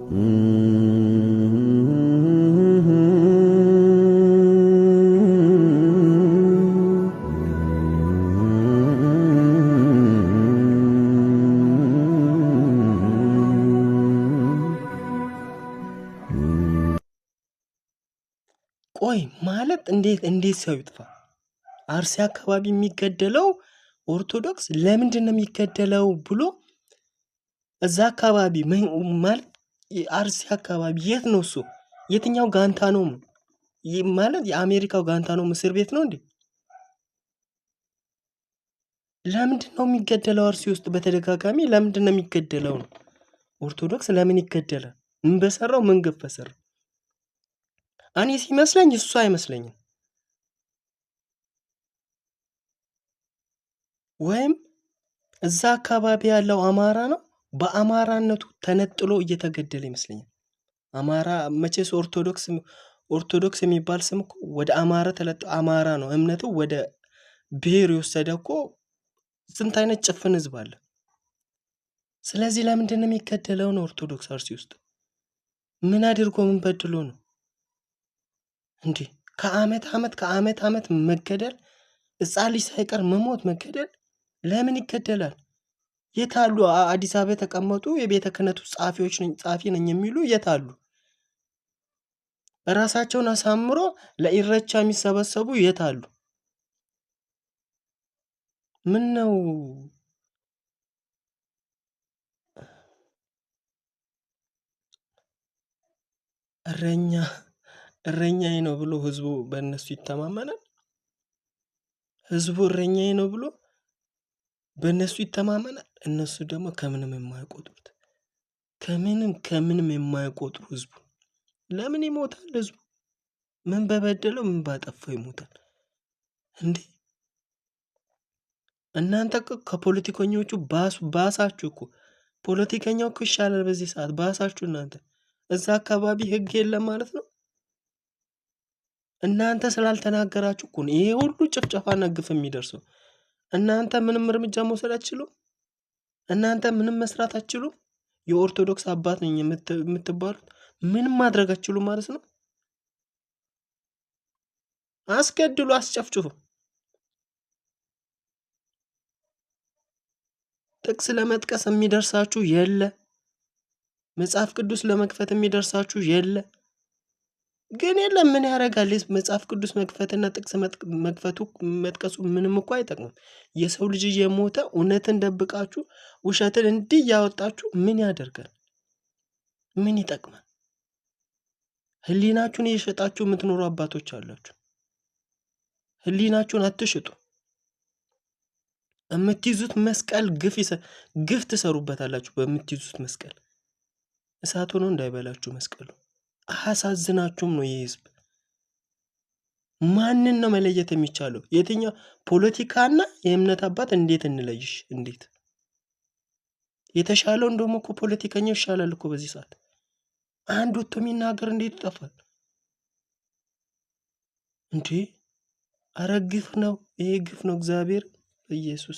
ቆይ ማለት እንዴት እንዴት ሰው ይጥፋ? አርሲ አካባቢ የሚገደለው ኦርቶዶክስ ለምንድን ነው የሚገደለው ብሎ እዛ አካባቢ ማለት አርሲ አካባቢ የት ነው እሱ? የትኛው ጋንታ ነው ማለት የአሜሪካው ጋንታ ነው እስር ቤት ነው እንዴ? ለምንድን ነው የሚገደለው? አርሲ ውስጥ በተደጋጋሚ ለምንድን ነው የሚገደለው ነው? ኦርቶዶክስ ለምን ይገደላል? ምን በሰራው ምን ግፍ በሰራው? እኔ ሲመስለኝ እሱ አይመስለኝም። ወይም እዛ አካባቢ ያለው አማራ ነው በአማራነቱ ተነጥሎ እየተገደለ ይመስለኛል። አማራ መቼስ ኦርቶዶክስ ኦርቶዶክስ የሚባል ስም እኮ ወደ አማራ ተለጥ አማራ ነው እምነቱ ወደ ብሔር የወሰደ እኮ ስንት አይነት ጭፍን ህዝብ አለ። ስለዚህ ለምንድን ነው የሚገደለው ነው? ኦርቶዶክስ አርሲ ውስጥ ምን አድርጎ ምን በድሎ ነው እንዴ? ከአመት አመት ከአመት አመት መገደል፣ ሕፃን ልጅ ሳይቀር መሞት መገደል፣ ለምን ይገደላል? የታሉ አዲስ አበባ የተቀመጡ የቤተ ክህነቱ ጸሐፊዎች ነኝ ጸሐፊ ነኝ የሚሉ የታሉ? ራሳቸውን አሳምሮ ለኢሬቻ የሚሰበሰቡ የታሉ? ምን ነው እረኛ እረኛዬ ነው ብሎ ህዝቡ በእነሱ ይተማመናል? ህዝቡ እረኛዬ ነው ብሎ በእነሱ ይተማመናል። እነሱ ደግሞ ከምንም የማይቆጥሩት ከምንም ከምንም የማይቆጥሩ ህዝቡ ለምን ይሞታል? ህዝቡ ምን በበደለው ምን ባጠፋው ይሞታል እንዴ? እናንተ እኮ ከፖለቲከኞቹ ባሳችሁ እኮ። ፖለቲከኛው እኮ ይሻላል በዚህ ሰዓት ባሳችሁ። እናንተ እዛ አካባቢ ህግ የለም ማለት ነው። እናንተ ስላልተናገራችሁ እኮ ነው ይሄ ሁሉ ጭፍጨፋና ግፍ የሚደርሰው። እናንተ ምንም እርምጃ መውሰድ አትችሉም። እናንተ ምንም መስራት አትችሉም። የኦርቶዶክስ አባት ነኝ የምትባሉት ምንም ማድረግ አትችሉም ማለት ነው። አስገድሉ፣ አስጨፍጭፉ። ጥቅስ ለመጥቀስ የሚደርሳችሁ የለ። መጽሐፍ ቅዱስ ለመክፈት የሚደርሳችሁ የለ። ግን የለም ምን ያደርጋል? መጽሐፍ ቅዱስ መክፈትና ጥቅስ መክፈቱ መጥቀሱ ምንም እኮ አይጠቅምም። የሰው ልጅ እየሞተ እውነትን ደብቃችሁ ውሸትን እንዲህ እያወጣችሁ ምን ያደርጋል? ምን ይጠቅማል? ህሊናችሁን እየሸጣችሁ የምትኖሩ አባቶች አላችሁ። ህሊናችሁን አትሽጡ። የምትይዙት መስቀል ግፍ ትሰሩበታላችሁ። በምትይዙት መስቀል እሳት ሆኖ እንዳይበላችሁ መስቀሉ። አያሳዝናችሁም ነው ይህ ህዝብ? ማንን ነው መለየት የሚቻለው? የትኛው ፖለቲካና የእምነት አባት እንዴት እንለይሽ? እንዴት የተሻለው እንደውም እኮ ፖለቲከኛው ይሻላል እኮ በዚህ ሰዓት። አንድ ወጥቶ የሚናገር እንዴት ይጠፋል እንዴ? አረ ግፍ ነው ይሄ፣ ግፍ ነው። እግዚአብሔር ኢየሱስ